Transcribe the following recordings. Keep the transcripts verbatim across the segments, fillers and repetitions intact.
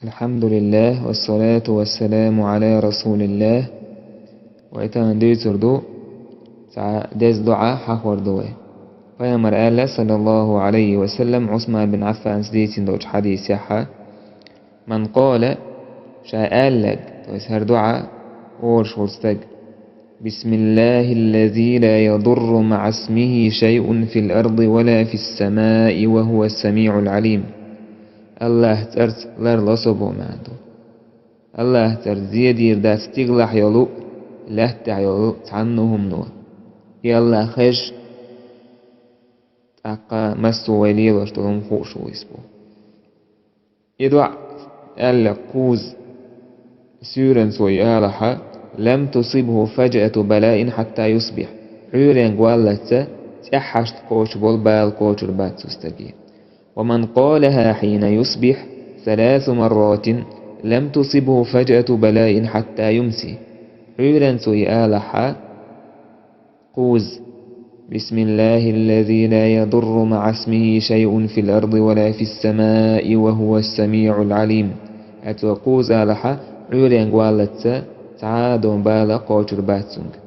الحمد لله والصلاة والسلام على رسول الله. Вай тахана дуьйцур ду цхьа деза дуӀа, хьахор ду вай. Пайхамара аьлла, саллаллаху Ӏалайхи ва саллам, Ӏусман бин Ӏаффанас дийцина долчу хьадисехь: من قال, ша аьлларг, то есть хӀара дуӀа олуш волу стаг: بسم الله الذي لا يضر مع اسمه شيء في الأرض ولا في السماء وهو السميع العليم. АллахӀан цӀарца ларло со боху маьӀна ду. АллахӀан цӀарца зе дийр дац стигалахь йолу, лаьттахь йолу цхьанна а хӀумано. И АллахӀ хезаш, тӀаккха массо а вай лелош долу хӀума хууш ву иза боху. И дуӀа аьлла кхузза суьйранна цо и алахь: لم تصبه فجأة بلاء حتى يصبح. Ӏуьйренга валлалц цӀеххьашха кхочуш болу бала кхочур бац цу стаге. ومن قالها حين يصبح ثلاث مرات لم تصبه فجأة بلاء حتى يمسي. Ӏуьйранна цо и алахь кхузза: بسم الله الذي لا يضر مع اسمه شيء في الأرض ولا في السماء وهو السميع العليم. Цо кхузза алахь, Ӏуьйренга валлалц цхьа а долу бала кхочур бац цуьнга.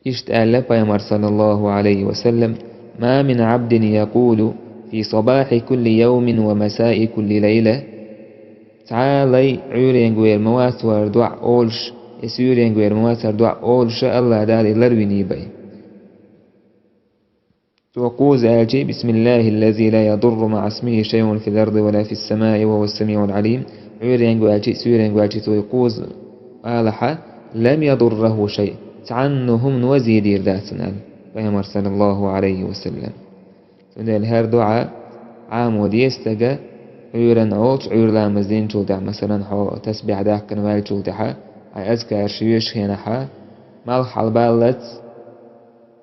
Иштта аьлла Пайхамара, саллаллаху Ӏалайхи ва саллам: ما من عبد يقول في صباح كل يوم ومساء كل ليلة. Цхьа а лай Ӏуьйренга вер ма вац хӀара дуӀа олуш, я суьйренга вер ма вац хӀара дуӀа олуш, АллахӀ Дала и ларвинийбай. Цо кхузза аьлча: بسم الله الذي لا يضر مع اسمه شيء في الأرض ولا في السماء وهو السميع العليم. Ӏуьйренга ваьлча, суьйренга ваьлча цо и кхузза алахь, لم يضره شيء. Цхьанна а хӀумано зе дийр дац цунна, аьлла Пайхамара, саллаллаху Ӏалайхи ва саллам. Цундела хӀара дуӀа Ӏамо деза стага, Ӏуьйранна олуш, Ӏуьйра ламаз динчул тӀаьхьа, масалан, хьо тасбихь даьккхина ваьллачул тӀаьхьа, хьайн азкараш йоьшуш хенахь, малх хьалабаллалц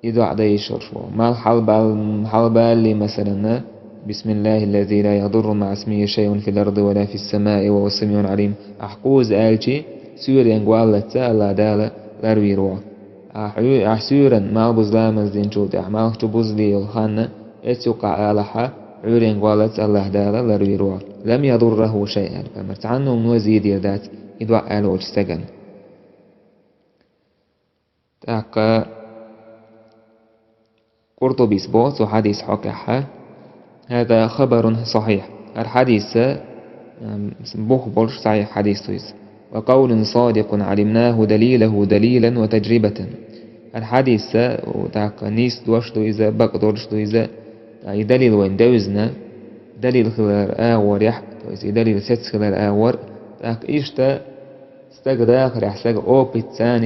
и дуӀа дан йиш йолуш боху. Малх хьалабал-, хьалабаллалц, масалан, بسم الله الذي لا يضر مع اسمه شيء في الأرض ولا في السماء وهو السميع العليم. Ахь кхузза аьлча, суьйренга валлалц АллахӀ Дала ларвийр ву хьо. Ахь Ӏуь-, ахь суьйранна малх буза ламаз динчул тӀаьхьа, малх чу бузале йолу ханна, эцу юккъехь алахь, Ӏуьйренга валлалц АллахӀ Дала ларвийр ву хьо. لم يضره شيء, аьлла Пайхамара, цхьанна а хӀумано зе дийр дац и дуӀа аьлла волчу стагана. ТӀаккха Къуртубис боху цу хьадис хьокъехь: هذا خبر صحيح. ХӀара хьадис, ам, бух болуш сахьихь хьадис ду иза. وقول صادق علمناه دليله دليلا وتجربة. ХӀара хьадис, тӀаккха нийса дош ду иза, бакъдолуш ду иза, и далил вайна девзина, далил хилар агӀорехь, то есть и далил сецца хилар агӀор, тӀаккха иштта стаг дахарехь, стаг опытца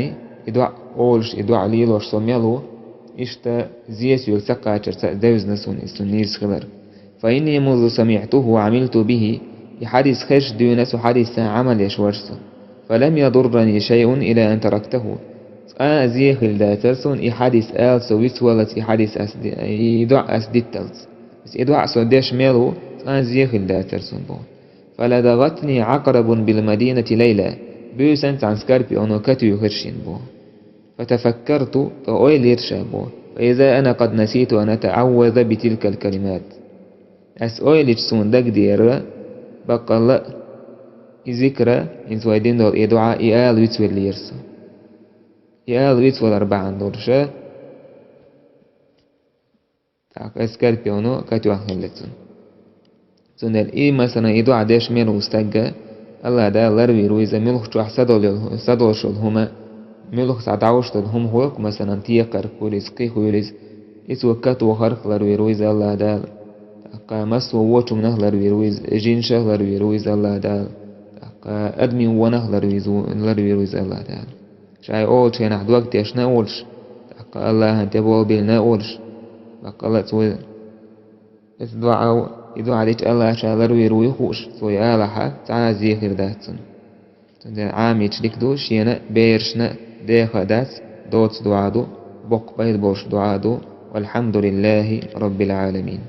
и дуӀа олуш, и дуӀа лелош со мел ву, иштта зен соьга ца кхачарца девзина суна иза, цуьнан нийса хилар. فإني منذ سمعته عملت به. И хьадис хезча дуьйна со хьадисца Ӏамал еш вара со. فلم يضرني شيء إلى أن تركته. Цкъа а зе хилла дацара суна и хьадис ала со вицваллалц, и хьадис ас ди-, и дуӀа ас дитталц. И дуӀа со деш мел ву, цкъа а зе хилла дацара суна боху. فلدغتني عقرب بالمدينة ليلة. Буьйсанна цхьана скорпионо катуьйхира шена боху. فتفكرت, тӀаккха ойла йира ша боху. فإذا أنا قد نسيت أن أتعوذ بتلك الكلمات. Ас ойла йича суна дагадеара, баккъалла а, и зикра, хӀинца вай дина долу и дуӀа, и ала вицвеллера со. И ала вицвалар бахьана долуша, тӀаккха и скорпионо катоьхна хилла цунна. Цундела и, масалан, и дуӀа деш мел ву стаг, АллахӀ Дала ларвийр ву иза, муьлхха чохь са долу йолу, са долуш йолу хӀума, муьлхха цхьа дӀовш долу хӀума хӀокху, масалан, текхарх хуьлийла иза, кхин хуьлийла иза, и цо катохарх ларвийр ву иза АллахӀ Дала. ТӀаккха массо а вочу хӀуманах ларвийр ву иза, жинашах ларвийр ву иза АллахӀ Дала. ТӀаккха адамийн вонах ларвийр ву, ларвийр ву иза АллахӀ Дала. Ша и олучу хенахь дог тешна а волуш, тӀаккха АллахӀан тӀе болабеллина а волуш, баккъалла а цо иза дуӀа, и дуӀа дича АллахӀа ша ларвийр вуй хууш, цо и алахь, цхьа а зе хир дац цунна. Цундела Ӏамийча дика ду, шена а, берашна а деха а дац, доцу дуӀа ду, боккха пайда болуш дуӀа ду. والحمد لله رب العالمين.